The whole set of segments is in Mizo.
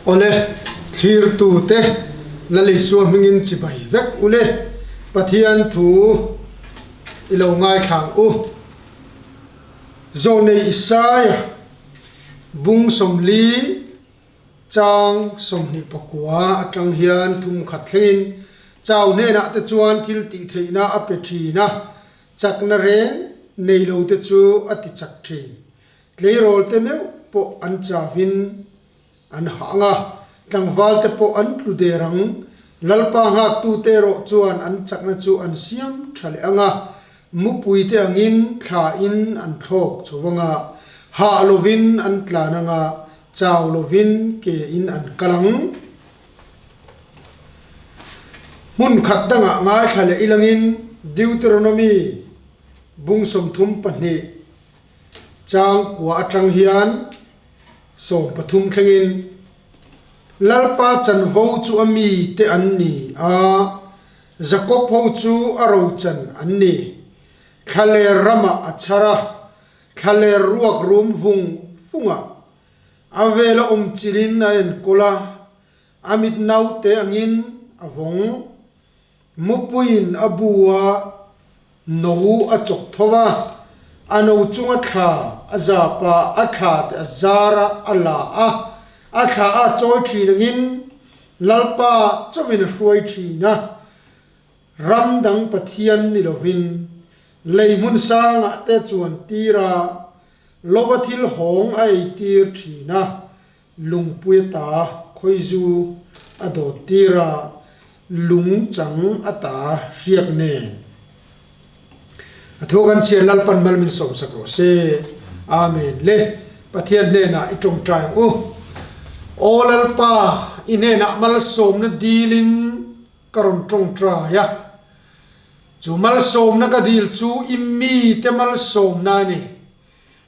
Awle, thlirtute Lal Isua hmingin chibai vek ule, Pathian thu i lo ngaithlang u. Zawnei Isaia bung 40 chang 29 atang hian thum khat thlengin chau hnenah te chuan thil tih theihna a pe thin a, chakna reng nei lo te chu a ti chak thin. Tleirawl te meuh pawh an chavin an hah ang a, tlangval te pawh an tlu der ang. Lalpa nghaktute erawh chuan an chakna chu an siam tha leh ang a, mupui te angin thla in an thlawk chho ang a, hah lovin an tlan ang a, chau lovin ke in an kal ang. Hmun khat dangah ngaithla leh ilangin Deuteronomy bung 32 Chang kua atang hian 13 thlengin Lalpa chanvo chu a mite an ni a, Jakob ho chu a rochan an ni. Thlaler ramah a chhar a, thlaler ruak rum vung vungah a vela awm chilhin a enkawl a, a mit naute angin a vawng. Mupuiin a bu a, no a chawk tho a, a no chunga thla a zap a, a thla te a zar a, a la a, a thla a chawi thin angin Lalpa chauhin a hruai thin a, ram dang Pathian ni lovin lei hmun sangah te chuan tir a, lova thil hawng a ei tir thin a, Lungpui ata khawizu a dawt tir a, lung chang ata hriak nen. A thu kan chhiar Lalpan mal min sawmsak rawh se. Amen. Le Pathian hnenah i tawngtai ang u. Aw Lalpa, i hnenah malsawmna dilin ka rawn tawngtai a. Chu malsawmna ka dil chu i mite malsawmna a ni.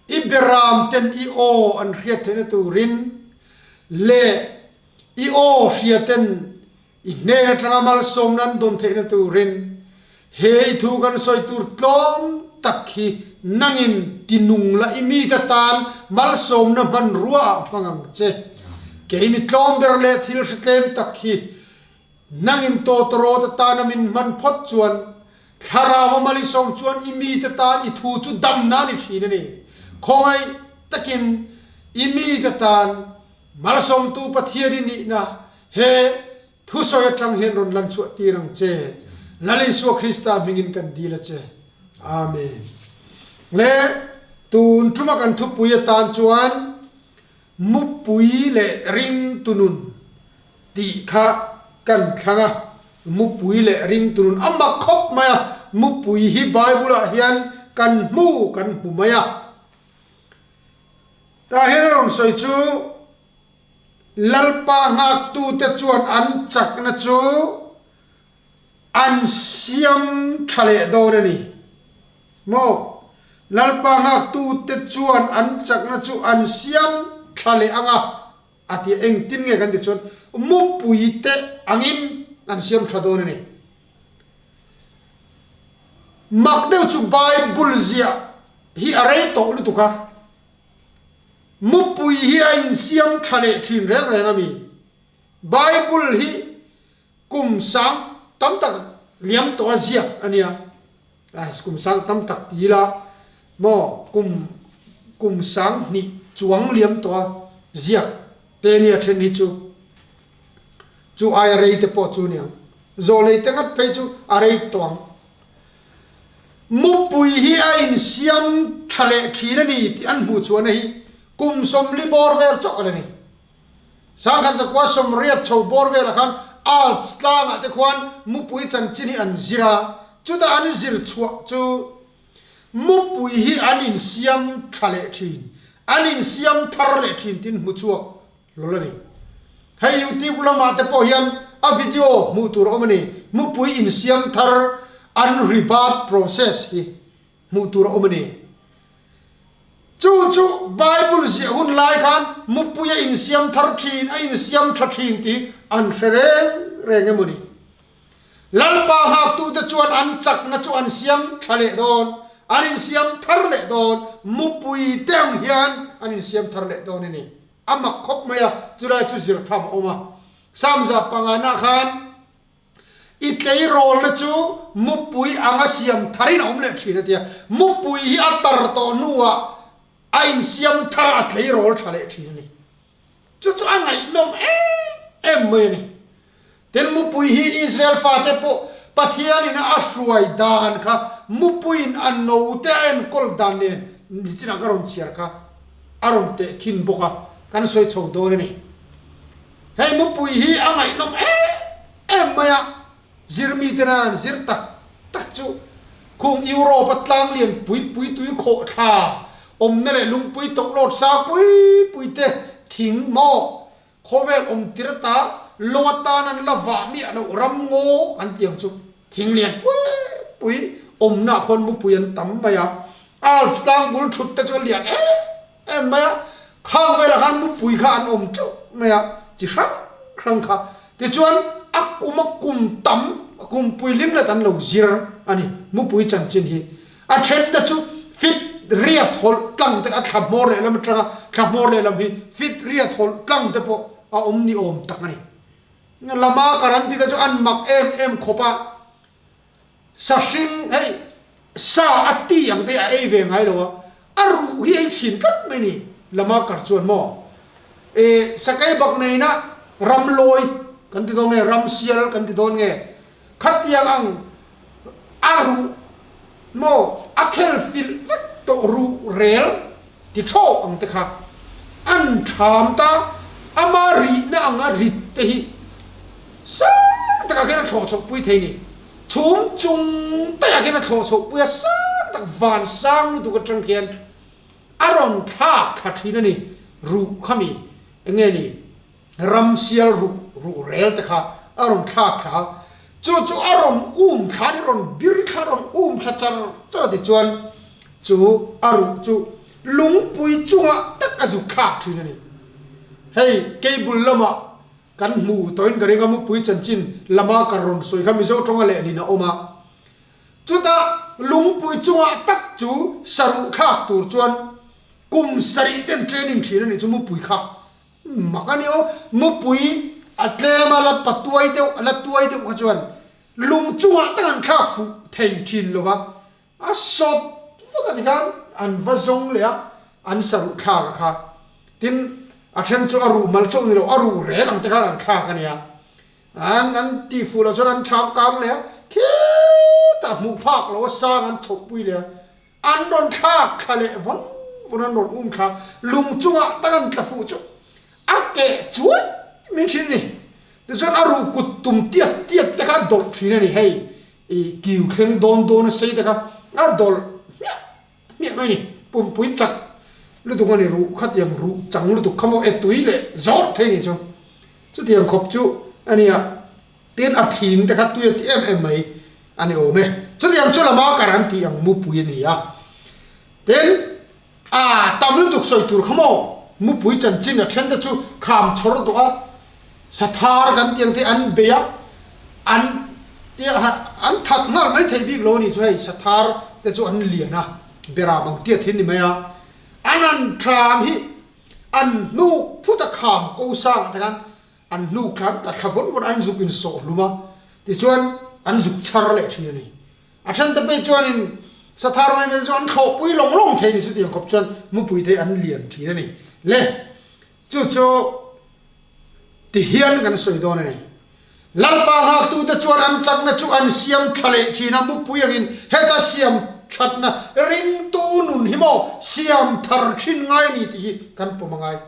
I beram ten i aw an hriat theihna turin leh i aw hria ten i hnen atanga malsawmna an dawn theihna turin he i thu kan sawi tur tlawm tak hi nangin tinung la i mite tan malsawmna hmanrua ah hmang ang che. Kei mi tlawm ber leh thil hritlem tak hi Nangin tawtawrawt atana min hman phawt chuan, Thlarau a malisawm chuan i mite tan i thu chu damna a ni thin a ni. Khawngaih takin i mite tan malsawmtu Pathian i nihna he thusawi atang hian rawn lan chhuah tir ang che. Lal Isua Krista hmingin kan dil a che. Amen. Le tun tuma kan thupui atan chuan Mupui leh ringtunun tih kha kan thlang a, mupui leh ringtunun a mak khawp mai a, mupui hi Bible ah hian kan hmu kan hmu mai a. Tah hian a rawn sawi chu Lalpa nghaktute chuan an chakna chu An siam tha leh dawn a ni maw? Lalpa nghaktute chuan an chakna chu an siam tha leh ang a, a ti a. Engtin nge kan ti chuan mupuite angin an siam tha dawn a ni. Mak deuh chu Bible ziah hi a rei tawh lutuk a, mupui hi a insiam tha leh thin reng reng a mi? Bible hi Kum sang tam tak liam tawh a ziak a nia, kum sang tam tak ti ila maw kum kum sang hnih chuang liam tawh a ziak te nia then hi chu chu aia rei te pawh chu aniang zawlei te ngat phei chu a rei tawh ang. Mupui hi a insiam tha leh thin a ni tih an hmuh chhuahna hi kum 40 bawr vel chauh a la ni. 1980 chho bawr velah khan Alps tlangah te khuan mupui chanchin hi an zir a, chutah an zir chhuah chu mupui hi an insiam tha leh thin, an insiam thar leh thin tiin hmu chhuak hlawl a ni. Hei YouTube lamah te pawh hian a video hmuh tur a awm a ni, mupui insiam thar an rebirth process hi hmuh tur a awm a ni. Chu chu Bible ziah hun lai khan mupui a insiam thar thin, a insiam tha thin tih an hre reng reng emaw ni? Lalpa nghaktute chuan an chakna chu an siam tha leh dawn, an insiam thar leh dawn, mupui te ang hian an insiam thar leh dawn a ni. A mak khawp mai a, chulai chu zir tham a awm a. Samza pangana khan i tleirawlna chu mupui anga siam tharin a awm leh thin a ti a. Mupui hi a tar tawh hnuah a insiam thar a, a tleirawl tha leh thin a ni. Chu chu a ngaihnawm em em mai a ni. Tin, mupui hi Israel fate pawh Pathianin a hruai dan kha mupuiin a note a enkawl dan nen nichinah ka rawn chhiar kha a rawn teh khin bawk a, kan sawi chho dawn a ni. Hei mupui hi a ngaihnawm em em mai a, zirmi te nan an zir tak tak chu khung Europe a tlang lian pui pui tui khawh thla awmna leh lungpui tawklawt sang pui pui te thing maw Khawvel awm tir ata lo atan an la vah miah loh ram ngaw kan tih ang chu thing lian pui pui awmna ah khuan mupui an tam mai a, Alps tlang bul thut te chu a lian em em mai a, khang velah khan mupui kha an awm teuh mai a, chi hrang hrang kha tichuan a kum a kum tam kumpui lim let an lo zir a ni mupui chanchin hi. A then te chu fit riat hawlh tlang te a thla hmawr lehlam atanga thla hmawr lehlam hi fit riat hawlh tlang te pawh a awm ni awm tak a ni. Lama ka ran ti te chu an mak em em khawp a, sahring hei sa a ti ang te a ei ve ngai lo a, a ruh hi ei thin tlat mai ni lama kar chuan maw e sakei bak neina ram lawi kan ti dawn nge ram sial kan ti dawn nge Khatiang ang a ruh maw a khel filh vek tawh ruh rel ti thawk ang te kha an tham ta, ama rihna ang a rit te hi sang takah khian a thlawh chhoh pui thei ni. Chhum chung takah khian a thlawh chhoh pui a, sang tak van sang lutuk atang khian a rawn thlak thla thin a ni, ruh khami eng nge ni. Ramsial ruh ruh rel te kha a rawn thlak thla a, chu chu a rawn um thla a ni, rawn bir thla, rawn um thla char char a tichuan chu a ruh chu lungpui chungah tak a zuk thlak thin a ni. Hei cable lamah kan hmu tawhin ka ring a, mupui chanchin lama ka rawn sawi kha Mizo tawnga lehlin a awm a, chutah lungpui chungah tak chu saruh thlak tur chuan kum sarih ten training thin a nih chu mupui kha. Mak a ni aw, mupui a tlem a la pa tuai deuh, a la tuai deuh kha chuan lung chungah tak an thlak fuh thei thin lo va, a sawt vak a tikhan an va zawng leh a, an saruh thlak a kha. Tin, a then chu a ruh mal chauh ni lo, a ruh rel ang te khan an thlak a nia. An an tih fuh loh chuan an thlam kang leh a, khitah hmuh phak lo a sang an chhoh pui leh a. An rawn thlak thla leh vawn vawn an rawn um thla, lung chungah tak an tla fuh chu a keh chuai mai thin a ni. Tichuan a ruh kut tum tiat tiat te kha a dawlh thin a ni, hei i kiu thleng dawn dawn a sei te kha a dawlh hmiah hmiah mai a ni. Pumpui chak lutuk a ni, ruh khatiang ruh chang lutuk kha maw e tui leh zawrh thei a ni chu. Chutiang khawp chu a nia. Tin, a thing te kha tui a ti em em mai a ni awm e. Chutiang chu lama kar an tih ang mupui a ni a. Tin, a tam lutuk sawi tur kha maw, mupui chanchin a then te chu kham chhawr duh a, sathar kan tih ang te an bei a, an tia an that nghal mai thei bik lo a ni chu hei, sathar te chu an lian a, beram ang tiat hi a ni mai a, an an tham hi an hnuk phut a kham ko sang ah te khan An hnuk thla ta thla vawn vawn an zuk in sawh hlum a, tichuan an zuk chhar leh thin a ni. A then te pei chuanin sathar mai mai chu an thlawhpui lawng lawng thei ni chutiang khawp chuan mupui te an lian thin a ni. Le, chu chu ti hian kan sawi dawn a ni. Lalpa nghaktute chuan an chakna chu an siam tha leh thin a, mupui angin heta siam thatna ringtu nun hi maw siam thar thin ngai a ni tih hi kan pawm a ngai.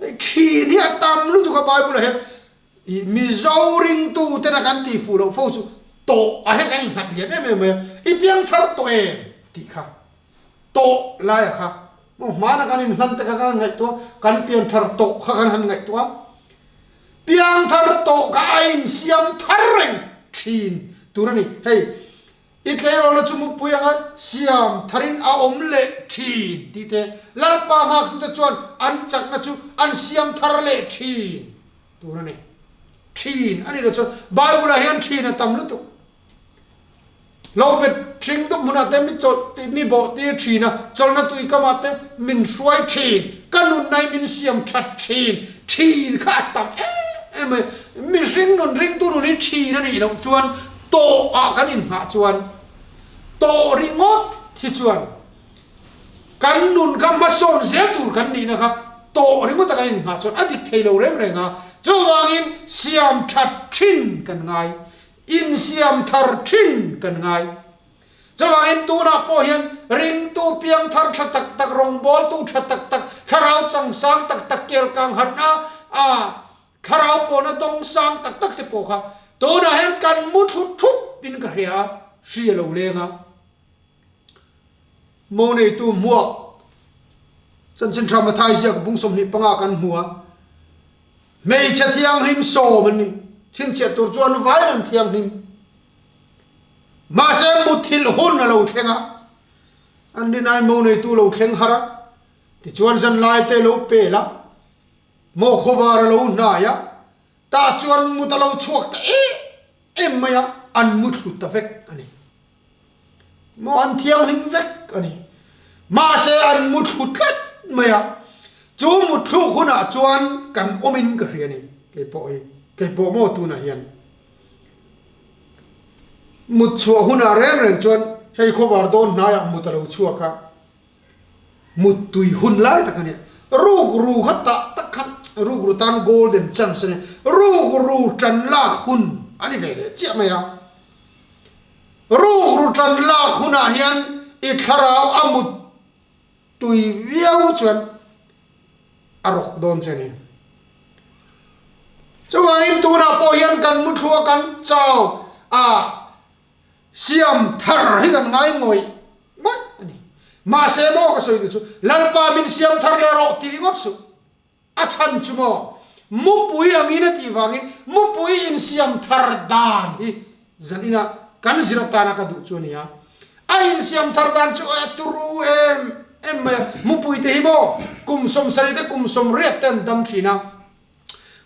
Hei thin hi a tam lutuk a Bible ah hian i Mizo ringtu tena kan tih fuh loh fo chu tawh ah hian kan innghat lian em em mai a, i piangthar tawh em tih kha tawh lai ah kha maw hmana kan inhlan te kha kan ngaihtuah kan pianthar tawh kha kan han ngaihtuah a, piangthar tawh kha a insiam thar reng thin tur a ni hei. I tleirawlna chu mupui anga siam tharin a awm leh thin tih te, Lalpa nghaktute chuan an chakna chu an siam thar leh thin tur a ni. Thin a nih loh chuan Bible-ah hian thin a tam lutuk. Lo bet hring dup hmunah te mi chawlh mi bawh tir thin a, chawlhna tui kamah te min hruai thin. Ka nunna hi min siam that thin, thin kha a tam em em mai. Mihring nun ringtu nun hi thin a nih loh chuan tawh ah kan inngah chuan tawh ringawt hi chuan kan nun kha hmasawn zel tur kan nihna kha tawh ringawt a kan inngah chuan a dik thei lo reng reng a. Chuvangin siam that thin kan ngai, insiam thar thin kan ngai. Chuvangin tunah pawh hian ringtu piangthar tha tak tak, rawngbawltu tha tak tak, thlarau changsang tak tak, kelkang harhna a thlarau pawhna dawng sang tak tak te pawh kha tunah hian kan mu thlu thup in ka hria a, hri a lo leng a. Mo neitu hmuak chanchin tha Mathai ziak bung 25 kan hmu a, hmeichhe thianghlim sawm an ni, chhinchhiah tur chuan vaiin an thianghlim. Mahse muthilh hun a lo thleng a, an rinai mo neitu lo thleng har a, tichuan zanlai te lo pel a, mo khawvar a lo hnai a, tah chuan mut a lo chhuak ta em em mai a, an mu thlu ta vek a ni. Mo an thianghlim vek a ni. Mahse an mu thlu tlat mai a, chu mutthluk hunah chuan kan awmin ka hria a ni, keipawh hi, keipawh maw tunah hian. Mut chhuah hunah reng reng chuan hei khawvar dawn hnaiah mut a lo chhuak a, mut tui hun lai tak a nia. Rukru kha tah tak khan rukru tan golden chance a nia, rukru tan lak hun a ni ve leh chiah mai a. Rukru tan lak hunah hian i thlarau a mut tui viau chuan a rawk dawn che a ni. Chuvangin tunah pawh hian kan muthlua kan chau a siam thar hi kan ngai ngawih ngawih a ni. Mahse maw ka sawi duh chu Lalpa min siam thar leh rawh ti ringawt suh. A chhan chu maw mupui angin a tih vangin mupui insiam thar dan hi zan inah kan zir atana ka duh chu a ni a. A insiam thar dan chu a turu em em mai a. Mupui te hi maw kum 70 te kum 80 te an dam thin a.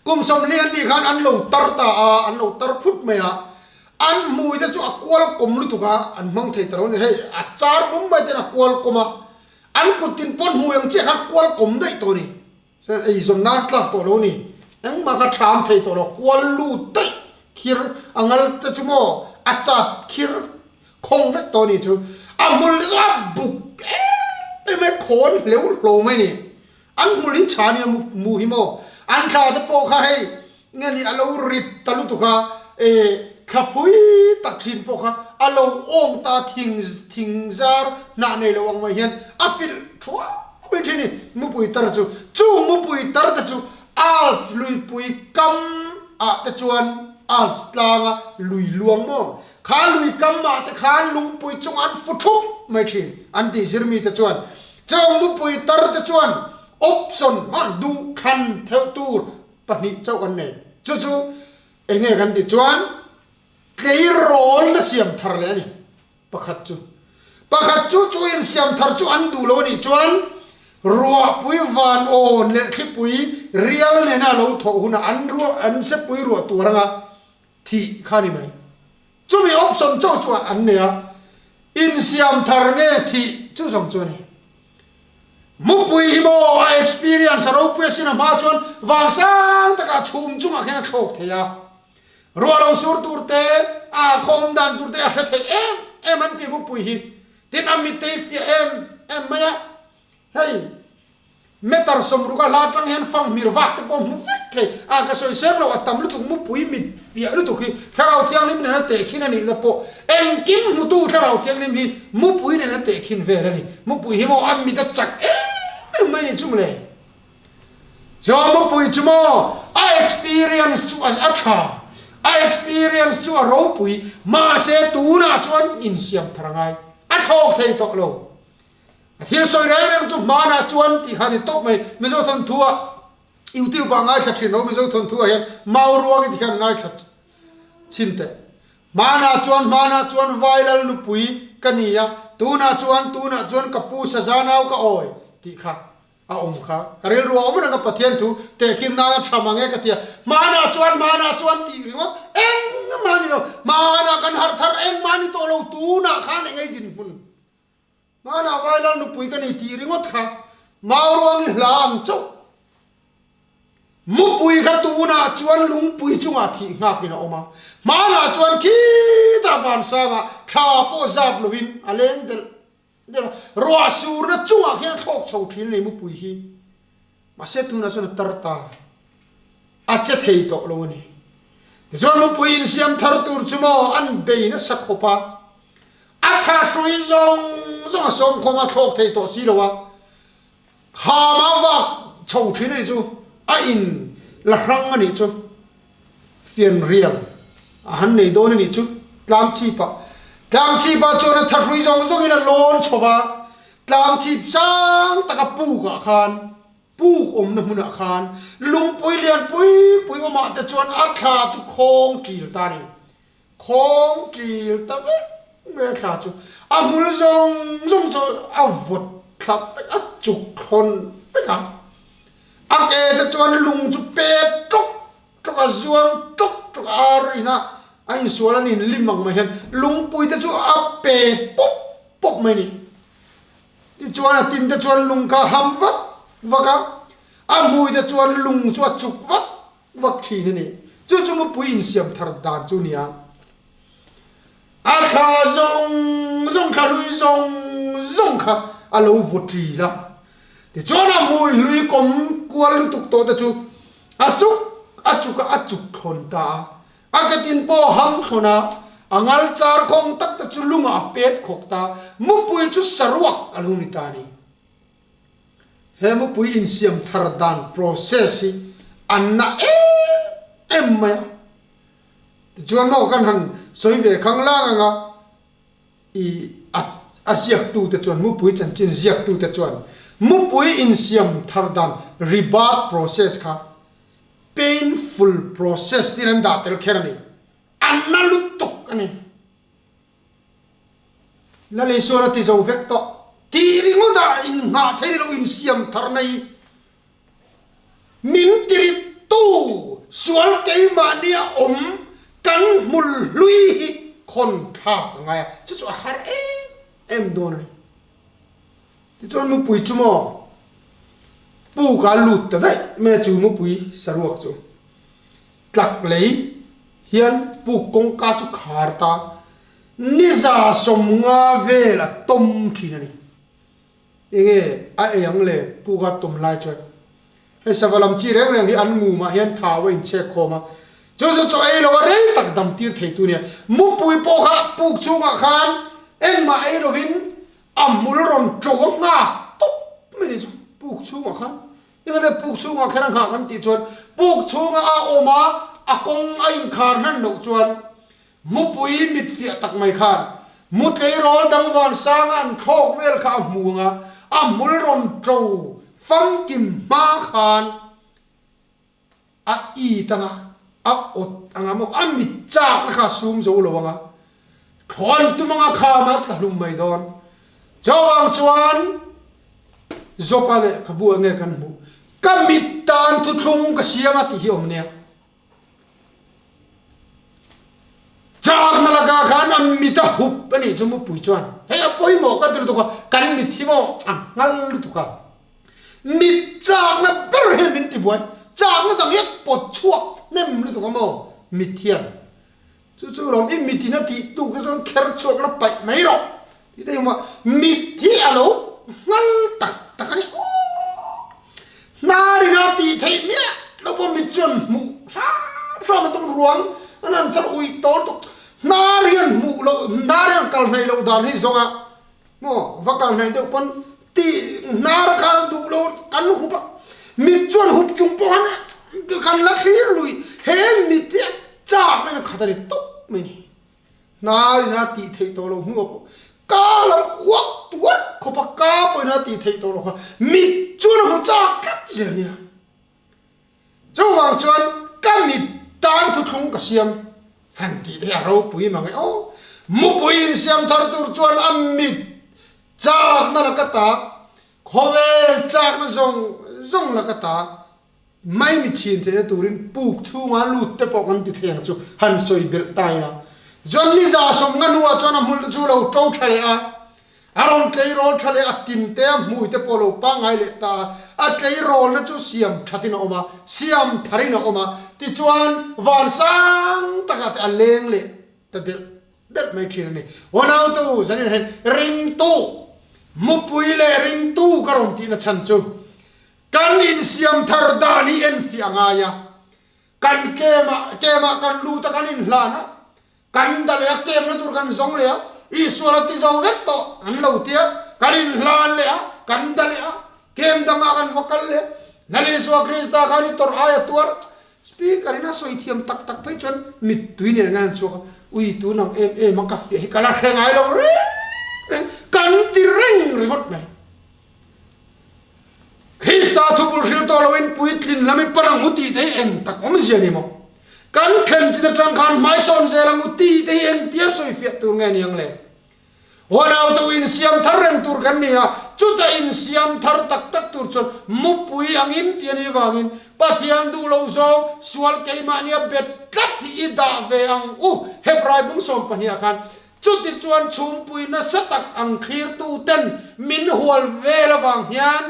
Kum 40 an nih khan an lo tar ta a, an lo tar phut mai a. An hmui te chu a kual kawm lutuk a, an hmang thei ta lo a ni. Hei a char bum mai ten a kual kawm a. An kut tin pawn hmui ang chiah khan kual kawm daih tawh a ni. Eizawn nan tlak tawh lo a ni. Engmah kha ṭham thei tawh lo, kual lut daih khir a ngal te chu maw a chat khir khawng vek tawh a ni chu. A hmul te chu a buk em em mai, khawn hleu hlo mai a ni. An hmul in chha nia mu hi maw. An thla te pawh kha hei nge ni a lo rit ta lutuk a, e thlapui tak thin pawh kha a lo awng ta thing thing zar hnah nei lo ang mai hian a filh thuau mai thin ni mupui tar chu. Chung mupui tar te chu Alps luipui kam ah te chuan Alps tlanga lui luang maw kha lui kam ah te khan lungpui chung an fu thup mai thin an tih zirmi te chuan chung mupui tar te chuan option hman duh thlan theuh tur pahnih chauh an nei. Chu chu eng nge kan tih chuan tleirawl na siam thar leh a ni pakhat chu. Pakhat chu chu insiam thar chu an duh lo a nih chuan ruahpui van awn leh thlipui rial nena lo thawh hunah an ruah an sepui ruah tur anga thih kha a ni mai. Chumi option chauh chu an nei a, insiam thar nge thih chu zawng chu a ni. Mupui hi maw a experience a ropui asin a hma chuan vang sang takah chhum chungah khian a thlawk thei a, ruah lo sur tur te, a khawm dan tur te a hre thei em em an ti mupui hi. Tin a mitei fiah em em mai a, hei Meter 60 a hla atang hian fanghmir vak te pawh hmu vek thei a, ka sawi seng lo a tam lutuk mupui mit fiah lutuk hi Thlarau Thianghlim nena tehkhin a nihna pawh engkim hmutu Thlarau Thianghlim hi mupui nena tehkhin vel a ni. Mupui hi maw a mit a chak em em mai ni chu mawle. Chuan mupui chu maw a experience chu a tha, a experience chu a ropui mahse tunah chuan insiam thar a ngai, a thlawk thei tawh lo. A thil sawi reng reng chu hmanah chuan tih kha a ni tawp mai. Mizo thawnthu ah YouTube ah ngaithla thin lo Mizo thawnthu ah hian mau ruang i ti khan ngaithla chhin teh. Hmanah chuan hmanah chuan vai lal nupui ka ni a, tunah chuan tunah chuan ka pu saza nau ka awi tih kha a awm kha. Ka rilru a awm reng a Pathian thu tehkhin nan a tha mang e ka ti a. Hmanah chuan hmanah chuan tih ringawt engmah a ni lo. Hmanah kan harh thar engmah a ni tawh lo tunah khan eng ei dinhmun. Hmanah Vailal nupui ka ni tih ringawt kha. Mauruangi hla ang chauh. Mupui kha tunah chuan lungpui chungah thih nghakin a awm a, hmanah chuan khitah vansangah thla pawh zap lovin a leng delh delh a, ruah surna chungah khian a thlawk chho thin a ni mupui hi. Mahse tunah chuan a tar ta, a che thei tawh lo a ni. Tichuan mupui insiam thar tur chu maw an bei nasa khawp a, a thahrui zawng zawng a sawmkhawm a thlawk thei tawh si lo a, Khama vak chho thin a nih chu, a in la hrang a nih chu, fianrial a han nei dawn a nih chu, tlangchhipah. Tlangchhipah chuan a thahrui zawng zawngin a lawn chho va, tlangchhip sang taka pukah khan, puk awmna hmunah khan lungpui lian pui pui awmah te chuan a thla chu khawng ṭil ta a ni. Khawng ṭil ta vek mai a thla chu a hmul zawng zawng chu a vawt thla vek a chuk thlawn vek a, a ke te chuan lung chu pet ṭawk ṭawk a zuang ṭawk ṭawk a ar in a a insual an inlim ang mai hian lungpui te chu a pet pawp pawp mai a ni. Tichuan a tin te chuan lung kha a ham vak vak a, a hmui te chuan lung chu a chuk vak vak thin a ni. Chu chu mupui insiam thar dan chu nia. A thla zawng zawng thla hlui zawng zawng kha a lo vaw ṭil a. Tichuan a hmui hlui kawm kual lutuk tawh te chu a chuk a chuk a, a chuk thlawn ta a. A ketin pawh a ham thlawn a, a ngal char khawng tak te chu lungah a pet khawk ta. Mupui chu saruak a lo ni ta a ni. He mupui insiam thar dan process hi a na em em mai a. Tichuan maw kan han sawi ve khang lang ang a, i a a ziaktute chuan mupui chanchin ziaktute chuan mupui insiam thar dan rebirth process kha painful process tiin an dah tel kher a ni. A na lutuk a ni. Lal Isuan a ti zo vek tawh. Tih ringawt ah innghah thei lo insiam thar nei. Min tirittu sual keimahni a awm kan hmul hlui hi khawn thlak a ngai a, chu chu a har em em dawn a ni. Tichuan mupui chu maw puk ah lut ta daih mai a chu mupui saruak chu. Tlak lei hian puk kawngka chu khar ta niza 50 vel a tawm thin a ni. Enge a ei ang le puk a tawm lai chuan hei sava lam chi reng reng hi an ngumah hian thau a inchhek khawm a, chu chu chaw ei lo a rei tak dam tir thei tu nia. Mupui pawh kha puk chhungah khan engmah ei lovin a hmul rawn to a nghak tawp mai ni chu puk chhungah khan. Engate puk chhungah kher a nghah kan tih chuan puk chhunga a awm a, a kawng a inkhar hnan loh chuan mupui mit fiah tak mai khan mu tleirawl dang vansanga an thlawk vel kha a hmu ang a, a hmul rawn to famkim hma khan a it ang a, a awt ang a maw, a mit chakna kha a sum zo lo ang a, thlawn tum ang a kham a tla hlum mai dawn. Chuvang chuan Jopa lehkhabu ah nge kan hmuh? Ka mit tan thuthlung ka siam a tih hi awm nia. Chakna lakah khan a mit a hup a nih chu mupui chuan hei a pawimawh kan ti lutuk a, kan mit hi maw a nghal lutuk a. Mit chakna ber hian min tibuai, chakna dang hi a pawt chhuak hnem lutuk a maw mit hian. Chu chu lawm i mit in a tih tuk te chuan kher chhuak la paih mai rawh tih te hi maw mit hi a lo nghal tak tak a ni aw. Hnar in a tih theih miah lo pawh mit chuan hmuh hram hram a tum ruang an han char uih tawl tuk. Hnar hian hmuh loh hnar hian kal hnaih loh dan hi zawng a. Maw va kal hnaih deuh pawn ti hnar kha duh lo kan hup a, mit chuan hup chung pawh khan kan la thlir lui he mit hi a chak in a khat a ni tawp mai ni. Hnar in a tih theih tawh lo hnuah pawh ka lam uak tuar khawp a ka pawhin a tih theih tawh lo kha mit chuan a hmu chak tlat zel nia. Chuvang chuan ka mit tan thuthlung ka siam han tih te hi a ropui mang e aw. Mupui insiam thar tur chuan a mit chakna la ka ta, khawvel chakna zawng zawng la ka ta, mai mi chhin theihna turin puk chhunga lut te pawh kan ti thei ang chu han sawi belh ta ila. Chuan ni 150 hnuah chuan a hmul te chu lo to tha leh a. A rawn tleirawl tha leh a tin te a hmui te pawh lo pangngai leh ta a, a tleirawlna chu siam thatin a awm a, siam tharin a awm a, tichuan van sang takah te a leng leh ta delh delh mai thin a ni. Unautu zanin hian ringtu, mupui leh ringtu ka rawn tihna chhan chu kan insiam thar dan hi enfiah a ngai a, kan kemah kemah kan lut a kan inhlan a, Kan da leh a, kemna tur kan zawng leh a, Isual a ti zo vek tawh an lo ti a, kan inhlan leh a, kan da leh a, kem dangah kan va kal leh a, Lal Isua Krista khan i tawrh aia tuar Speaker in a sawi thiam tak tak phei chuan mittui nen ngan an chhuak a, ui tun ang em em a ka fiah hi ka la hre ngai lo reng reng, kan ti reng ringawt mai. Krista thupul hril tawh loin puitlin lam i pan ang u tih te hi eng tak awmzia ni maw? Kan thlen chin atang khan hmaisawn zel ang u tih te hi engtia sawifiah tur nge ni ang le? Huanau to insiam thar reng tur kan ni a, chuta insiam thar tak tak tur chuan mupui angin ti a nih vangin Pathian duh lo zawng sual keimahnia bet tlat hi i dah ve ang u Hebrai bung 12 ah khan Chutichuan chhungpui nasa tak ang thlirtuten min hual vel avang hian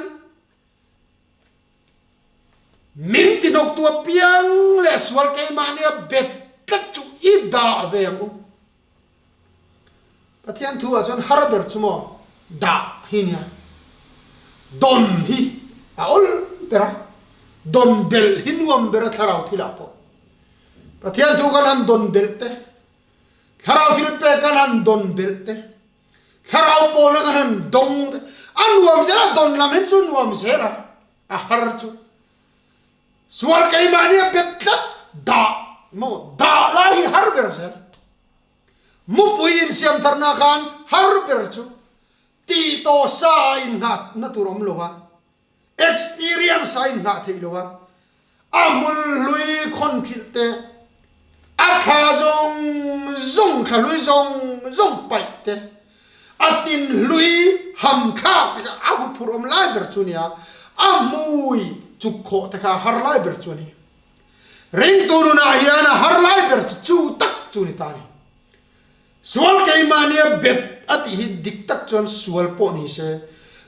min tinawktu apiang leh sual keimahnia bet tlat chu i dah ve ang u. Pathian thu ah chuan har ber chu maw dah hi nia, dawn hi a awl ber a, dawn belh hi nuam ber a thlarau thilah pawh. Pathian thu kan han dawn belh te, Thlarau thil pek kan han dawn belh te, thlarau pawlna kan han dawng te, a nuam zel a, dawn lam hi chu nuam zel a, a har chu. Sual keimahni a bet tlat dah maw, dah lai hi har ber zel. Mupui insiam tharna khan har ber chu tih tawh sa a innghat na tur awm lo a. Experience a inngah theih lo a, a hmul hlui khawn trilh te, a thla zawng zawng thla hlui zawng zawng paih te, a tin hlui ham thlak te kha a huphurh awm lai ber chu a ni a, a hmui chuk khawh te kha a har lai ber chu a ni. Ringtu nunah hian a har lai ber chu chu tak chu a ni ta a ni. Sual keimahnia bet a tih hi dik tak chuan sual pawh ni se,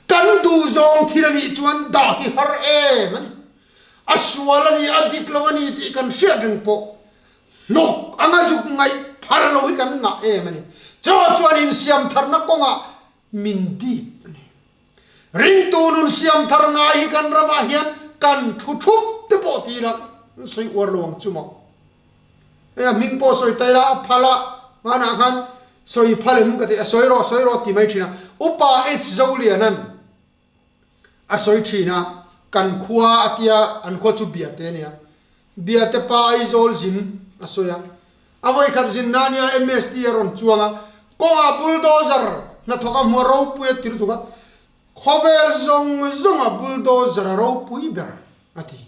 kan duh zawng thil a nih chuan dah hi har em a ni. A sual a ni, a dik lo a ni tih kan hriat reng pawh hnawk anga zuk ngaih phar lo hi kan ngah em a ni. Chawh chuan insiam tharna kawngah min dip a ni. Ringtu nun siam thar ngai hi kan ramah hian kan thu thup te pawh ti ila kan sawi uar lo ang chu maw. Hei a hming pawh sawi ta ila a phal a, hmanah khan sawi phal em ka ti a, sawi rawh sawi rawh ti mai thin a. Upa H Zolianan a sawi thin a, kan khua a tia an khua chu Biate a nia. Biate pa Aizawl zin a sawi a, a vawikhat zin na nia MST a rawn chuang a, kawngah bulldozer hnathawk a hmuh a ropui a tir tuk a, khawvel zawng zawng a bulldozer a ropui ber a ti.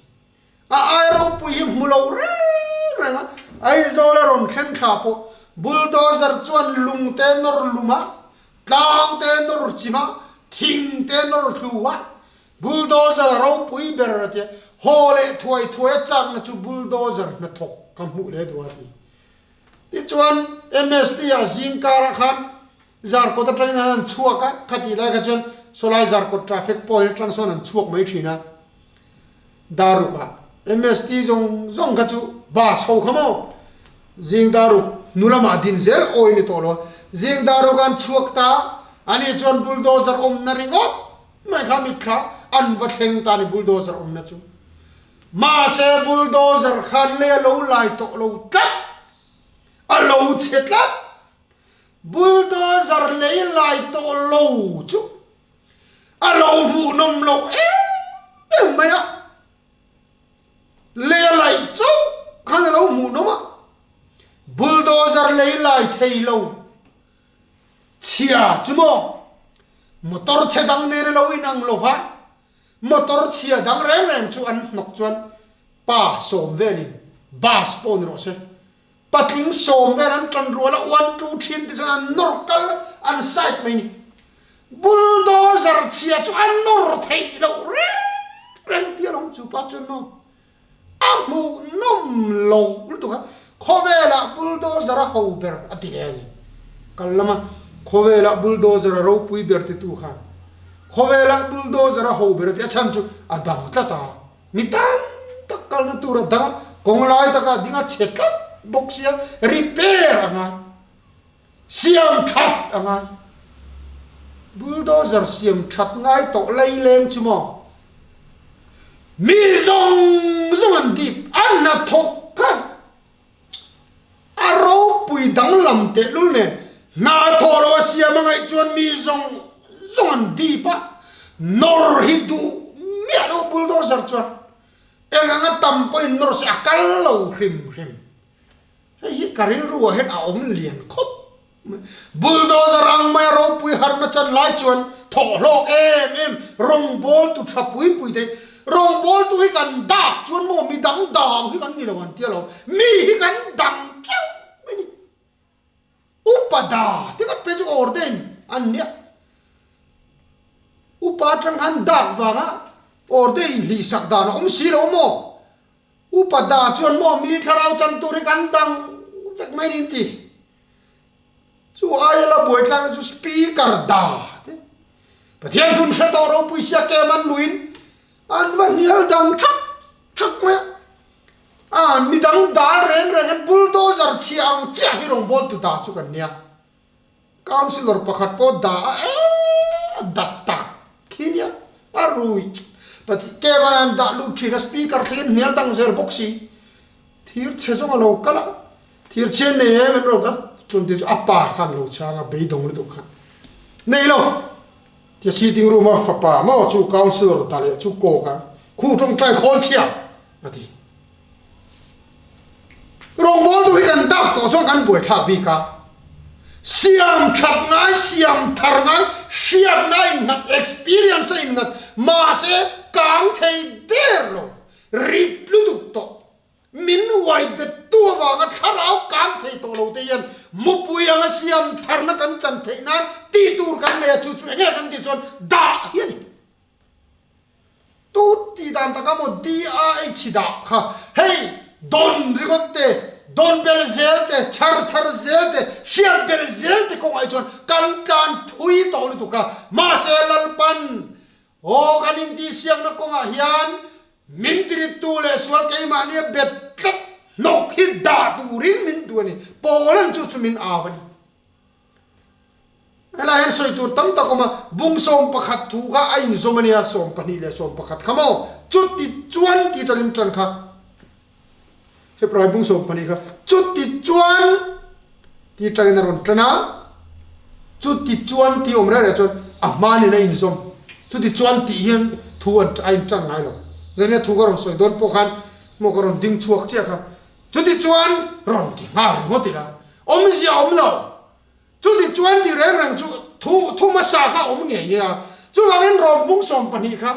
A ai ropui hi hmu lo reng reng a, Aizawl a rawn thleng thla pawh bulldozer chuan lung te nawr lum a, tlang te nawr chim a, thing te nawr thlu a, Bulldozer a ropui ber a tia, haw leh thuai thuai a chakna chu bulldozer hnathawk ka hmuh leh duh a ti. Tichuan MST ah zing karah khan Zarkawt atangin an han chhuak a, khatih lai kha chuan sawlai Zarkawt traffic point atang sawn an chhuak mai thin a, Daruk ah MST zawng zawng kha chu bus ho kha maw zing Daruk hnu lamah din zel awi ni tawh lo a, zing Daruk an chhuak ta a, ani chuan bulldozer awmna ringawt Mai kha mitthla an va thleng ta ni bulldozer awmna chu. Mahse bulldozer khan lei a lo lai tawh lo tlat, a lo chhe tlat. Bulldozer lei lai tawh lo chu a lo hmuhnawm loh em em mai a. Lei a laih chauh khan a lo hmuhnawm a, bulldozer lei lai thei lo. Chhia chu maw? Motor chhe dang nen a lo inang lo va, motor chhia dang reng reng chu an hnawk chuan pa sawm velin bus pawh ni rawh se, patling sawm vel an tan rual a, one two thin te chuan an nawr kal an side mai ni. Bulldozer chhia chu a nawr theih loh reng reng tia lawm chu pa chuan maw? A hmuhnawm lo lutuk a, khawvelah bulldozer a ho ber a ti leh a ni. Kal lama. Khawvelah bulldozer a ropui ber titu khan khawvelah bulldozer a ho ber a ti a chhan chu a dang tlat a, mi tam tak kalna tur a dang a, kawng lai takah ding a chhe tlat bawk sia repair a ngai, siam that a ngai. Bulldozer siam that ngai tawh laileng chu maw? Mi zawng zawng an dip, an hnathawk kha A ropui danglam tehlul nen hna thawh lo a siam a ngaih chuan mi zawng zawng an dip a, nawr hi duh miah lo bulldozer chuan eng anga tam pawhin nawr se a kal lo hrim hrim. Hei hi ka rilru ah hian a awm lian khawp Bulldozer ang mai a ropui harna chan lai chuan thawhhlawk em em rawngbawltu tha pui pui te rawngbawltu hi kan dak chuan maw mi dang dang hi kan ni lo an tia lo mi hi kan dang teuh mai ni upa da te kan pe chu ordain an nia upa atang khan dak vanga ordain hlihsak dan a awm si lo maw Upa da chuan maw mi thlarau chan tur hi kan dang vek mai niin ti. Chu aia la buai tlakna chu speaker da te. Pathian thun hre tawh ropui sia kem an luin an va hnial dang thak thak mai a. A midang dal reng reng an bulldozer chhia ang chiah hi rawngbawltu da chu kan nia. Councillor pakhat pawh dah a e dat tak khi nia a rui Pathian an dah lut thin a speaker thlengin hnial dang zel bawk si thir chhe zawng a lo kal a thir chhe nei em em lo ka chun te chu a pa khan lo chhang a beidawng lutuk khan nei lo tia sitting room a fapa maw chu councillor dah leh chu kawk a khu tawngtai khawl chhia a ti. Rawngbawltu hi kan dak tawh chuan kan buaithlak bik a, siam that ngai, siam thar ngai, hriatna a innghat, experience a innghat, mahse kang thei der lo, rit lutuk tawh, min uai bettu avanga thlarau kang thei tawh lo te hian mupui anga siam tharna kan chan theih nan tih tur kan nei a, chu chu enge kan tih chuan dah hi a ni. Tu tih dan taka maw DRH dah kha hei dawn ringawt te, dawn bel zel te, chhar thar zel te, hriat bel zel te kawngah hi chuan kan tlan thui tawh lutuk a. Mahse Lalpan aw kan intihsiakna kawngah hian min tirittu leh sual keimahnia bet tlat hnawk hi dah turin min duh a ni. Pawl-an chu chu min au a ni. Helai hian sawi tur tam tak awm a, bung 11 thu kha a inzawm a nia, 12 leh 11 kha maw? Chuti chuan tih tangin tan kha, Hebrai bung 12 kha chuti chuan tih tangin a rawn tan a, chuti chuan tih awm reng reng chuan a hmanin a inzawm, chuti chuan tih hian thu a intan ngai lo. Zania thu ka rawn sawi dawn pawh khan maw ka rawn ding chhuak chiah kha, chuti chuan rawn ti nghal ringawt ila, awmzia awm lo. Chuti chuan ti reng reng chu thu thu hmasa kha a awm ngei ngei a, chuvangin rawm bung 12 kha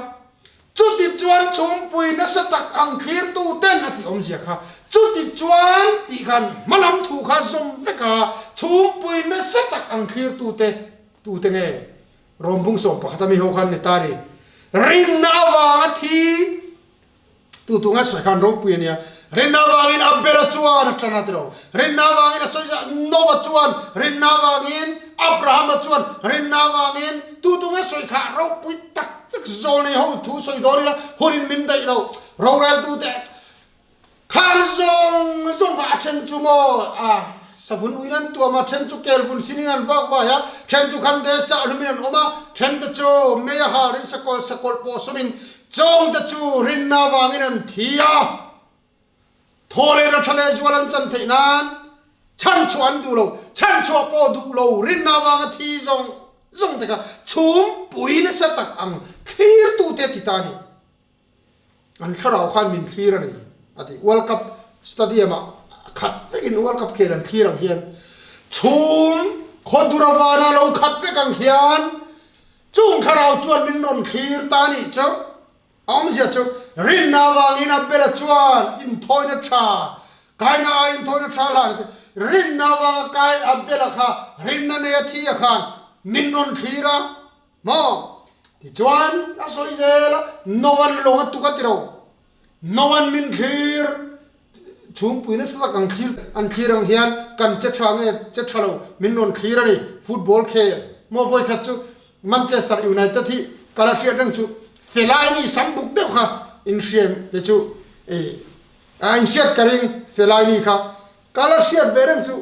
chuti chuan chhungpui nasa tak ang thlirtu ten a tih awmzia kha chuti chuan tih khan hmalam thu kha zawm vek a, chhungpui nasa tak ang thlirtu te tute nge rawm bung 11 a mi ho khan ni ta ni rinna avanga thi Tu tu ngai sawi khan ropui a nia. Rinna avangin Abel-a chuan a ṭan a ti lo. Rinna avangin a sawi zah Noah chuan, rinna avangin Abraham-a chuan, rinna avangin tu tu ngai sawi kha ropui tak tak zawl nei ho thu sawi dawn ila hunin min daih lo. Roreltute khan zawng zawng kha a ṭhen chu maw a savun uin an tuam a, ṭhen chu kelvun sinin an vak vai a, ṭhen chu khamde sahlumin an awm a, ṭhen te chu mei a halin sakawlh sakawlh pawh sawmin Chawngte chu rinna avangin an thi a, thaw leh ratha leh zual an chan theih nan chhanchhuah an duh lo, chhanchhuah pawh duh lo rinna avanga thi zawng zawng te kha chhumpui nasa tak ang thlirtute a ti ta a ni. An thlarau khan min thlir a ni a ti. World Cup Stadium ah khat vekin World Cup khel an thlir ang hian chhum khawdur avana lo khat vek ang hian Chung thlarau chuan min rawn thlir ta anih chu. A awmzia chu, rinna avangin Abela chuan inthawina tha, Kaina ai inthawina tha hlan a ti. Rinna avanga Kai Abela kha rinna nei a thi a khan min rawn thlir a maw? Tichuan a sawi zel a, Noan lawng a tuk a ti ro. Noan min thlir. Chhungpui nasa tak ang thlir an thlir ang hian kan che tha nge che tha lo min rawn thlir a ni. football khel maw vawi khat chu Manchester United hi ka la hriat reng chu Fellaini sam buk deuh kha inhriam te chu a inhriat ka ring Fellaini kha ka la hriat ve reng chu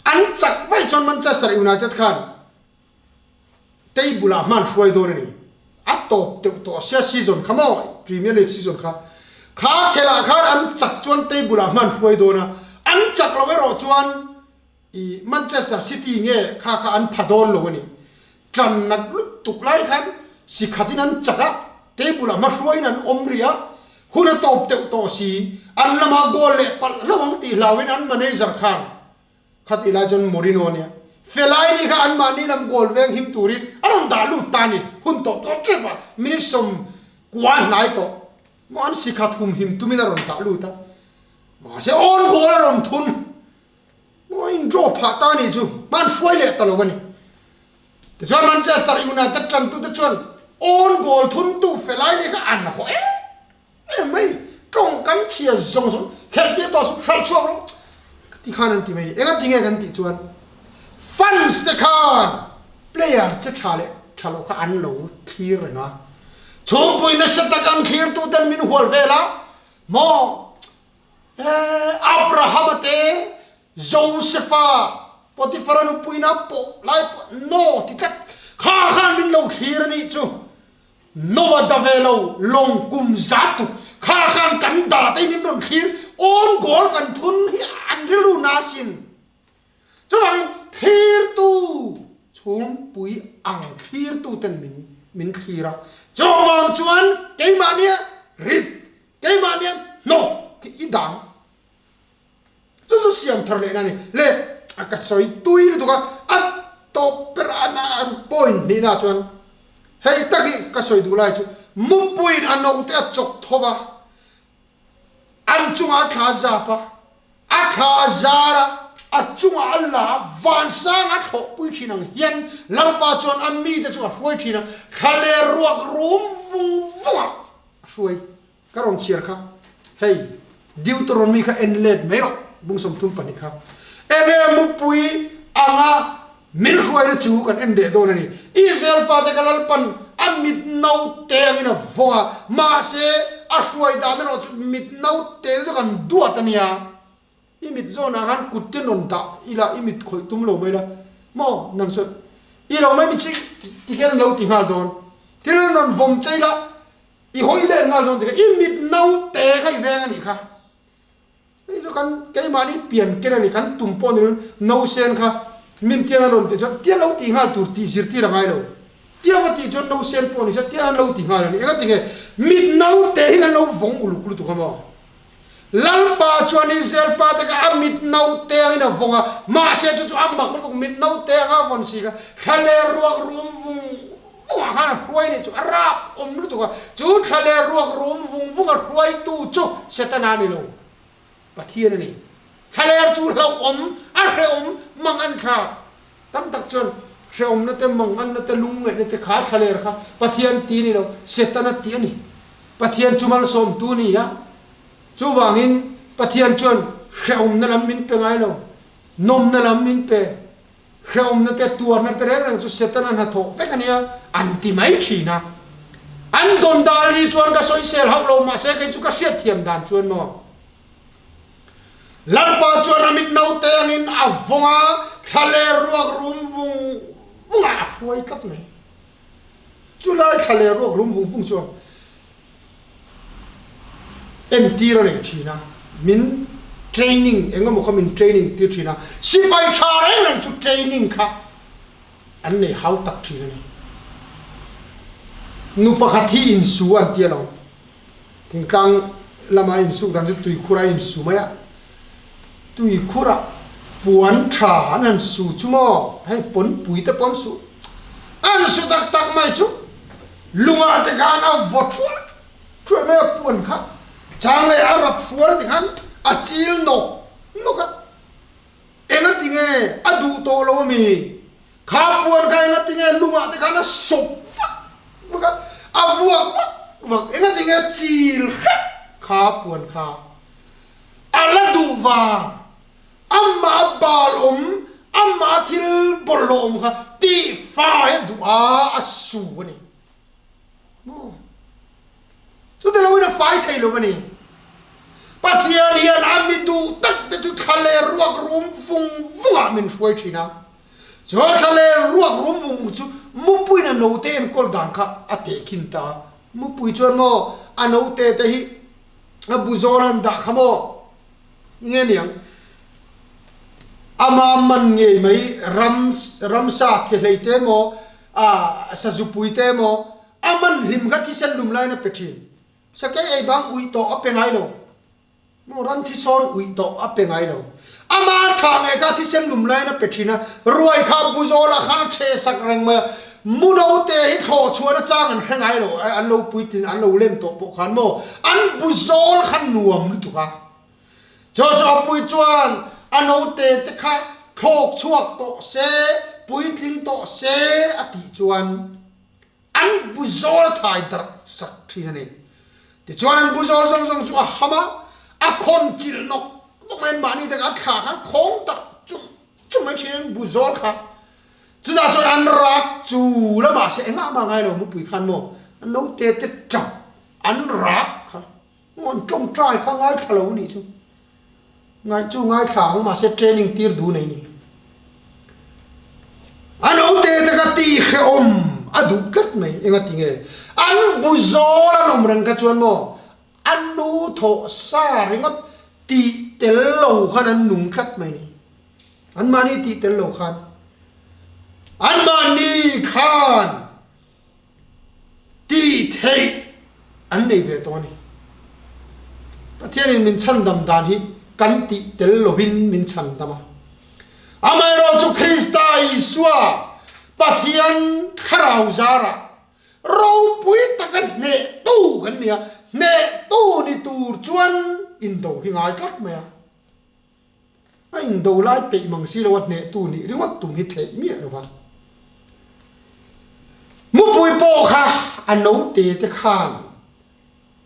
an chak vaih chuan Manchester United khan table ah hman hruai dawn a ni. A tawp deuh tawh sia season kha maw Premier League season kha kha khelh ah khan an chak chuan table ah hman hruai dawn a, an chak loh erawh chuan i Manchester City nge kha kha an pha dawn lo a ni. Tan nat lutuk lai khan si khatin an chak a, table ah hma hruaiin an awm rih a, hun a tawp deuh tawh si, an lamah goal leh palh hlauh ang tih hlauhin an manager khan Khatih lai chuan Mourinho nia Fellaini kha anmahni lam goal veng him turin a rawn dah lut ta a ni. Hun tawp tawp tep a, minute 90 hnai tawh maw an sikha thum him tumin a rawn dah lut a, mahse own goal a rawn thun maw in draw phah ta a nih chu, hman hruai leh ta lo a ni. Tichuan Manchester United tantute chuan own goal thuntu Fellaini kha an haw em em mai ni, tawngkam chhia zawng zawng khelh tir tawh suh, hralh chhuak rawh ka ti khan an ti mai ni. Enga ti nge kan tih chuan fans te khan player che tha leh tha loh kha an lo thlir reng a, chhungpui nasa tak ang thlir tu ten min hual vel a maw Abrahama te Josefa Potiphar-a nupuina pawh lai pawh no ti tlat kha khan min lo thlir a nih chu. Noah da ve lo lawng kum za tuk kha khan kan da te min rawn thlir awn goal kan thun hi an rilru na sin. Chuvangin thlirtu chhungpui ang thlirtu ten min min thlir a. Chuvang chuan keimahnia rit, keimahnia hnawk hi i dang. Chu chu siam thar lehna a ni. Le a ka sawi tui lutuk a, a tawp ber a na point hnihna chuan hei tak hi ka sawi duh lai chu mupuiin a note a chawk tho va, an chungah a thla zap a, a thla zar a, a chungah a la a, vansang a thlawhpui thin ang hian Lalpa chuan a mite chu a hruai thin a, thla leh ruak rum vung vungah a hruai. Ka rawn chhiar kha, hei Deuteronomy kha en let mai rawh, bung 32 kha. Enge mupui anga min hruaina chu kan en leh dawn a ni. Israel fate ka Lalpan a mit no te angin a vawng a, mahse a hruai dan erawh chu mit no te chu kan duat a nia. I mit zawnah khan kut te rawn dah ila, i mit khawih tum lo mai la, maw nang chuan i lo mai mi chik tikhian an lo ti nghal dawn. Thil an rawn vawm che ila, I hawi leh nghal dawn tikha i mit naute kha i veng a nih kha. Hei chu kan keimahni pian ken a ni, kan tum pawh ni loin nausen kha min tian a rawn tih chuan tian lo tih nghal tur tih zirtir a ngai lo. Tiang a tih chuan nausen pawh ni se tian an lo ti nghal a ni. Engati nge mit naute hi kan lo vawng uluk lutuk a maw? Lalpa chuan Israel fate kha a mit naute angin a vawng a, mahse chu chu a mak lutuk mit naute anga a vawn si kha thla leh ruak rum vung vungah khan a hruai nih chu a rap awm lutuk a, chu thla leh ruak rum vung vunga hruaitu chu Setana a ni lo, Pathian a ni. Thlaler chu hlauhawm, a hrehawm, mang an thla. Tam tak chuan hrehawmna te, mang anna te, lungngaihna te kha thlaler kha Pathian ti a ni lo, Setana tih a ni. Pathian chu malsawmtu a ni a, chuvangin Pathian chuan hrehawmna lam min pe ngai lo, nawmna lam min pe. Hrehawmna te, tuarna te reng reng chu Setana hnathawh vek a nia, an ti mai thin a. An dawn dan ri chuan ka sawisel hauh lo, mahse kei chu ka hriatthiam dan chuan maw. Lalpa chuan a mit naute angin a vawng a, thla leh ruak rum vung vungah a hruai tlat mai. Chulai thla leh ruak rum vung vung chuan entir a nei thin a, min training eng emaw kha min training tir thin a, sipai tha reng reng chu training kha an nei hau tak thin a ni. Nu pakhat hi insu an ti alawm. Thingtlang lama insuk dan chu tuikhur a insu mai a, tuikhurah puan tha an han su chu maw, hei pawnpui te pawh an su, an su tak tak mai chu lungah te khan a vaw thuai thuai mai a puan kha, chang leh a rap hrual te khan a chil nawk nawk a, engati nge a duh tawh lo ami? Kha puan kha engati nge lungah te khan a sawp vak vak a, a vuak vak vak, engati nge chil hrep kha puan kha a la duh vang, amah a bal awm, Amah thil bawlhhlawh awm kha tihfai a duh a, a su a ni. Maw? Chuti loin a fai thei lo a ni. Pathian hian a mi duh tak te chu thla leh ruak rum vung vungah min hruai thin a. Chu thla leh ruak rum vung vung chu mupuiin a note enkawl dan kha a tehkhin ta a. Mupui chuan maw a note te hi a bu zawn an dah kha maw? Nge niang? Ama man ngei mai ram ramsa thehlei te emaw ah sazupui te emaw a man hlim kha thisen lum laiin a pe thin. Sakei ei bang uih tawh a pe ngai lo. Maw ram thisawn uih tawh a pe ngai lo. Ama thah ngei kha thisen lum laiin a pe thin a, ruai kha buzawlah khan a ṭheh sak reng mai a. Muno te hi thlawh chhuahna chang an hre ngai lo, an lo puitlin an lo len tawh pawh khan maw an buzawl kha nuam lutuk a. Chu chu a pui chuan a note te kha thlawk chhuak tawh se, puitling tawh se a tih chuan an bu zawl a thai darh sak thin a ni. Tichuan an bu zawl zawng zawng chu a ham a, a khawn chilh nawk nawk mai an mahni te kha a thla khan khawng darh chung chung mai thin an bu zawl kha. Chutah chuan an rak chu la mahse engah mah ngai lo mupui khan maw an note te tap an rak kha. An tawngtai kha ngaithla lo anih chu. Ngaih chu ngaithla ang mahse training tir duh nei ni. A naute te ka tih hrehawm a duh tlat mai enga ti nge. An bu zawl an awm reng kha chuan maw a nu thawh sa ringawt tih tel lo khan an nung tlat mai ni. An mahni tih tel lo khan. An mahni khan. Tih theih an nei ve tawh a ni. Pathianin min chhandam dan hi kan tih tel lovin min chhandam a. Amaherawhchu Krista Isua Pathian thlarau zarah ropui taka hnehtu kan ni a, hnehtu ni tur chuan indo hi ngai tlat mai a. A indo lai peih mang si lo a hnehtu nih ringawt tum hi theih miah lo va. Mupui pawh kha a note te khan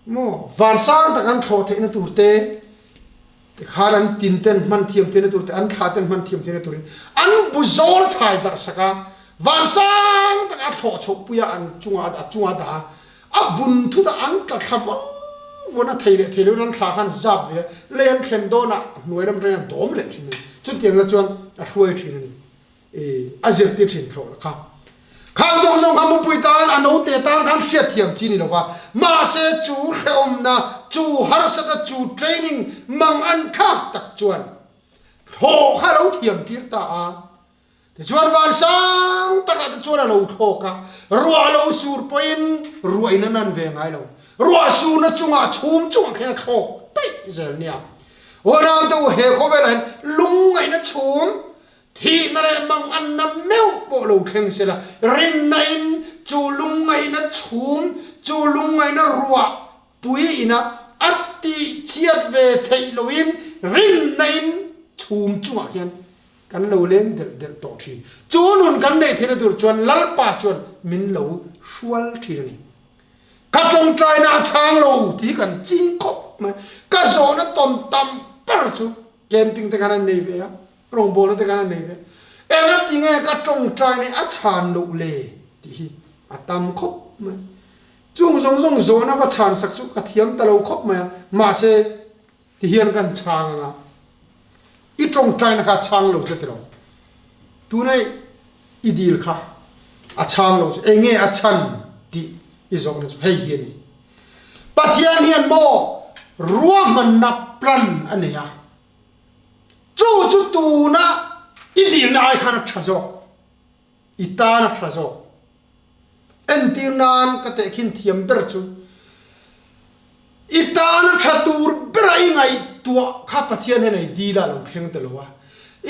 maw vansang tak an thlawh theihna tur te tikhan an tin ten hman thiam theihna tur te an thla ten hman thiam theihna turin an bu zawl thai darh sak a, vansang taka a thlawh chhoh pui a an chungah a chungah a dah a. A bun thut a an tla thla vawn vawn a, thei leh thei loin an thla khan zap ve a, lei an thlen dawnah hnuai ram atangin a dawm leh thin a ni. Chutiang la chuan a hruai thin a ni. I a zirtir thin thlawh la kha. Khang zawng zawng kha mupui tan a note tan khan hriatthiam chi ni lo va, mahse chu hrehawmna, chu harsatna, chu training mang an thlak tak chuan thlawh kha a lo thiam tir ta a. Tichuan van sang takah te chuan a lo thlawk a, ruah lo sur pawhin ruahin a nan ve ngai lo. Ruah surna chungah chhum chungah khin a thlawk daih zel nia. Aw naute u, he khawvelah hian lungngaihna chhum, thihna leh manganna meuh pawh lo thleng sela, rinna in chu lungngaihna chhum, chu lungngaihna ruah pui ina a tihchhiat ve theih loin rinna in chhum chungah khian Kan lo leng delh delh tawh thin. Chu nun kan neih theihna tur chuan Lalpa chuan min lo hrual thin a ni. Ka tawngtaina a chhang lo tih hi kan ching khawp mai. Ka zawhna tawn tam ber chu camping te khan an nei ve a, rawngbawlna te khan an nei ve a. Engati nge ka tawngtaina a chhan loh le tih hi a tam khawp mai. Chung zawng zawng zawhna va chhan sak chu ka thiam ta lo khawp mai a, mahse Ti hian kan chhang anga, i tawngtaina kha a chhang lo che tiraw? Tuna i dil kha a chhang lo che, enge a chhan tih i zawhna chu hei hi a ni. Pathian hian maw ruahmanna plan a nei a, chu chu tuna i dilna ai khan a tha zawk. I tan a tha zawk. Entir nan ka tehkhin thiam ber chu i tan a tha tur bera i ngaihtuah kha Pathian hian ei dil a lo thleng ta lo a.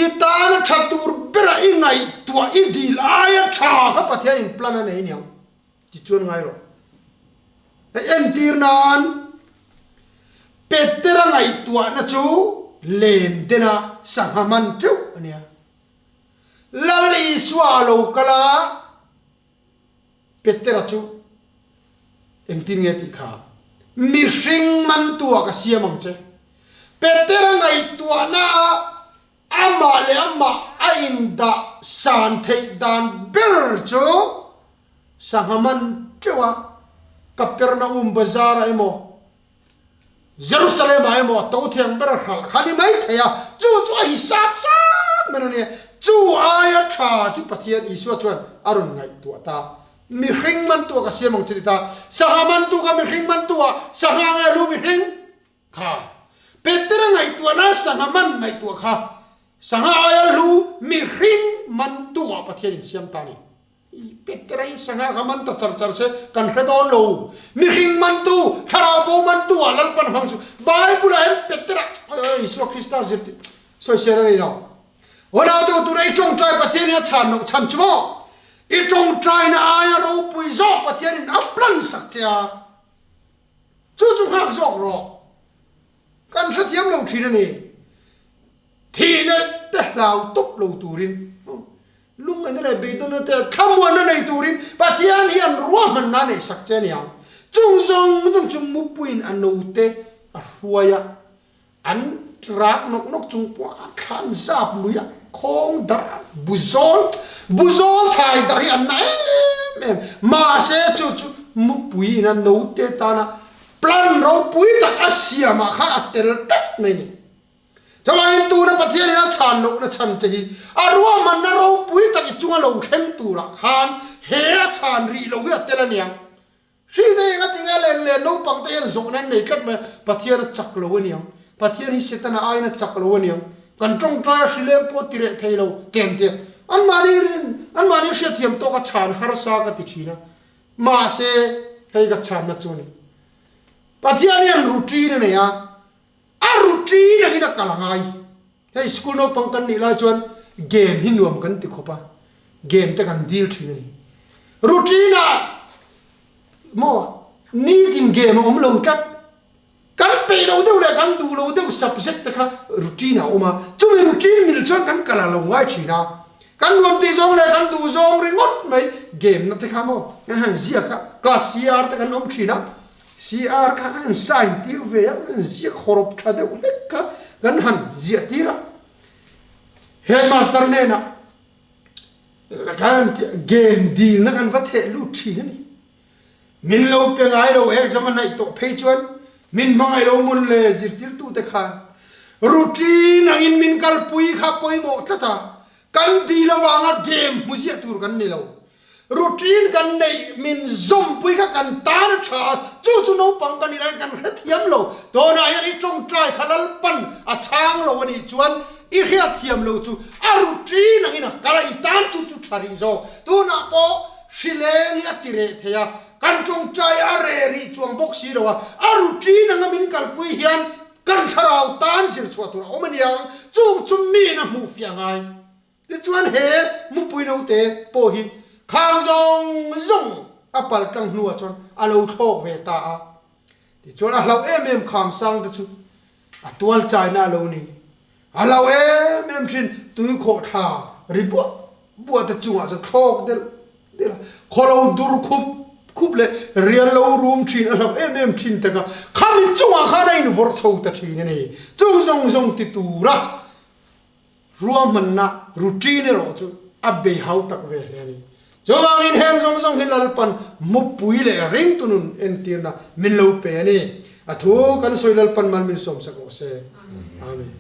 I tan a tha tur bera i ngaihtuah i dil aia tha kha Pathian in plan a nei aniang tichuan ngai rawh. Hei entir nan Petera ngaihtuahna chu len dena sangha man teuh ania. Lal Isua a lo kal a, Petera chu engtin nge tih kha? Mihring mantua ka siam ang che. Petera ngaihtuahna a. Amah leh amah a indah san theih dan ber chu sangha man teuh a, Kapernaum bazar ah emaw, Jerusalem ah emaw a to thiang ber a hralh kha ni mai thei a, chu chu a hisap sang ber a nia. Chu aia tha chu Pathian Isua chuan a rawn ngaihtuah ta. Mihring mantu ah ka siam ang che ti ta, sangha mantu kha mihring mantu ah, sangha nge lu mihring? Kha Petera ngaihtuahna sangha man ngaihtuah kha sangha aia hlu mihring mantu ah Pathian in siam ta a ni. I Petera hi sangha kha man ta char char se kan hre dawn lo. Mihring mantu, thlarau bo mantu ah Lalpan hmang chu Bible ah hian Petera Isua Krista zirtir sawisel a ni lo. Aw deuh tura i tawngtai Pathian in a chhan loh chhan chu maw? I tawngtaina aia ropui zawk Pathian in a plan sak che a. Chu chu nghak zawk rawh. Kan hrethiam lo thin a ni. Thihna te hlau tawp lo turin, lungngaihna leh beidawnna te thlamuanna nei turin Pathian hian ruahmanna a neihsak che a ni ang. Chung zawng zawng chu mupuiin a note a hruai a. An rak nawk nawk chung pawh a thlan zap lui a, khawng darh buzawl, buzawl thai darh hi an na em em. Mahse chu chu mupui ina note tana plan ropui tak a siamah khan a tel tlat mai a ni. Chuvangin tuna Pathian in a chhan lohna chhan che hi a ruahmanna ropui tak i chunga lo thleng turah khan he a chhan rih lo hi a tel a niang. Hri te eng a ti nge len leh naupang te hian zawhna an nei tlat mai a, Pathian a chak lo aniang, Pathian hi Setana aiin a chak lo aniang, kan tawngtai a hri leng pawh ti reh thei lo te an ti a, anmahni rin, anmahni hriatthiam tawk a chhan harsa ka ti thin a, mahse hei ka chhanna chu a ni. Pathian hian routine a nei a, a routine angin a kal a ngai. Hei school naupang kan nih lai chuan game hi nuam kan ti khawp a, game te kan deal thin a ni. Routine ah maw nitin game a awm lo tlat, kan peih lo deuh leh kan duh lo deuh subject te kha routine ah a awm a, chumi routine mil chuan kan kal a lo ngai thin a, kan nuam tih zawng leh kan duh zawng ringawt mai game na te kha maw kan han ziak a, class CR te kan awm thin a. CR kha an sign tir ve a, an ziak hawrawp tha deuh hlek kha kan han ziah tir a. Headmaster hnenah khan game dilna kan va theh lut thin a ni. Min lo pe ngai lo exam a hnaih tawh phei chuan min hmangaih lo mawn le zirtirtute khan routine angin min kalpui kha pawimawh tlat a, kan dil avanga game hmu ziah tur kan ni lo. Routine kan neih min zawmpui kha kan tan a tha a, chu chu naupang kan nih laiin kan hrethiam lo. Tunah hian i tawngtai kha Lalpan a chhang lo a nih chuan i hriatthiam lo chu a routine angin a kal a, i tan chu chu tha rih zawk. Tunah pawh hrileng hi a ti reh thei a, kan tawngtai a reh rih chuang bawk si lo a, a routine anga min kalpui hian kan thlarau tan zirchhuah tur a awm a niang, chung chu miin a hmuhfiah ngai. Tichuan he mupui naute pawh hi khang zawng zawng a pal tlang hnuah chuan a lo thlawk ve ta a. Tichuan a hlauh em em kham sang te chu a tual chaina a lo ni. A hlauh em em thin tuikhawh thla ri buah buah te chungah chuan thlawk delh delh a, khaw lo dur khup khup leh rial lo rum thin a hlauh em em thin te kha khami chungah khan a invawrh chho ta thin a ni. Chung zawng zawng ti tura Ruahmanna routine erawh chu a bei hau tak ve hle a ni. Chuvangin heng zawng zawng hi Lalpan mupui leh ringtu nun entirna min lo pe a ni. A thu kan sawi Lalpan mal min sawmsak rawh se. Amen.